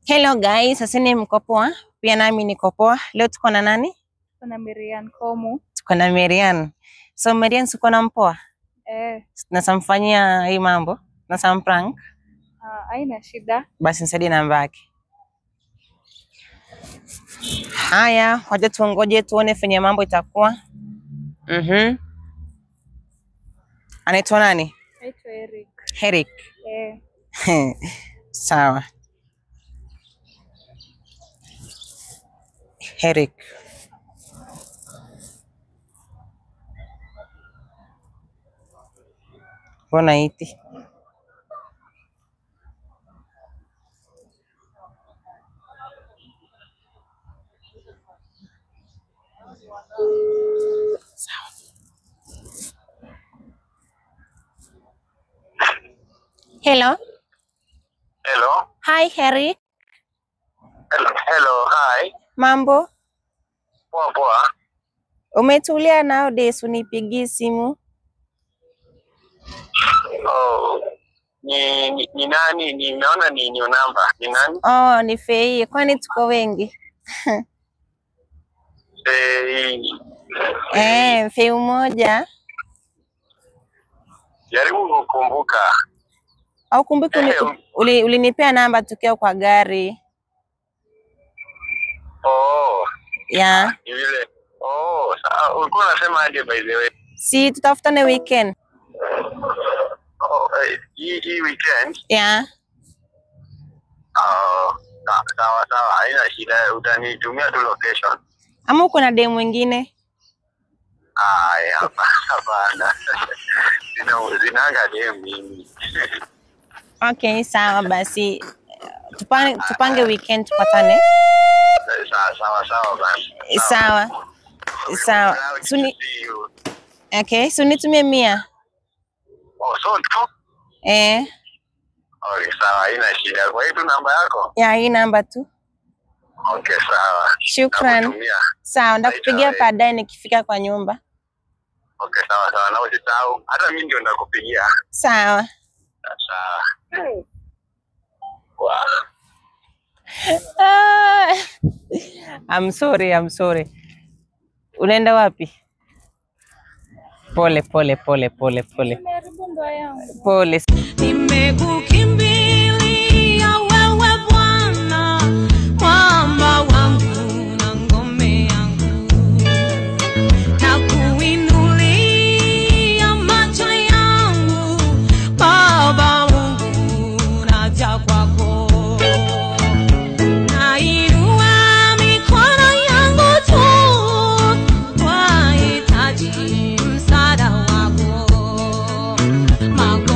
Hello guys, sasa ni mko poa? Pia nami niko poa. Leo tuko na nani? Kuna Marian Komu. Tuko na Marian. So Marian, siko na mpoa? Eh. Nasamfanyia hii mambo, nasam prank. Haina shida. Basi nisaidie namba yake. Haya, wacha tuongoje tuone fenye mambo itakuwa. Anaitwa nani? Anaitwa Eric. Eric. Eh. Sawa. Eric. Mbona iti? Sawa. Hello. Hello. Hi Eric. Hello, hello, hi. Mambo? Poa poa. Umetulia nowadays unipigii simu? Oh, ni nani? Nimeona ni new number. Ni nani? Oh, ni Fei. Kwani tuko wengi? Fei. Eh, Fei mmoja. Jaribu kukumbuka. Au kumbuki ulinipea namba tukiwa kwa gari. Oh. Yeah. Ile. Oh, sawa. Ulikuwa unasema aje by the way? Si tutafutane weekend. Oh, hii weekend? Yeah. Oh, sawa sawa, haina shida, utanitumia tu location. Ama uko na demu mwingine? Ah, hapana. Sinanga demu mimi. Okay, sawa basi. Tupange weekend tupatane. Sawa sawa sawa basi. Sawa. Sawa. Suni. Okay, so nitumie 100. Oh, so tu? Eh. Okay, sawa, haina shida. Kwa hiyo tu namba yako? Ya, hii namba tu. Okay, sawa. Shukran. Sawa, ndakupigia baadaye nikifika kwa nyumba. Okay, sawa sawa, na usisahau. Hata mimi ndio ndakupigia. Sawa. Sawa. Wow. I'm sorry, I'm sorry. Unaenda wapi? Pole pole pole pole pole. Nimeharibu ndoa yangu. Pole. Nimekukimbilia wewe Bwana, mwamba wangu na ngome yangu. Nakuinulia macho yangu, Baba Mungu, naja kwako. Nainua mikono yangu tu, wahitaji msaada wako. Mago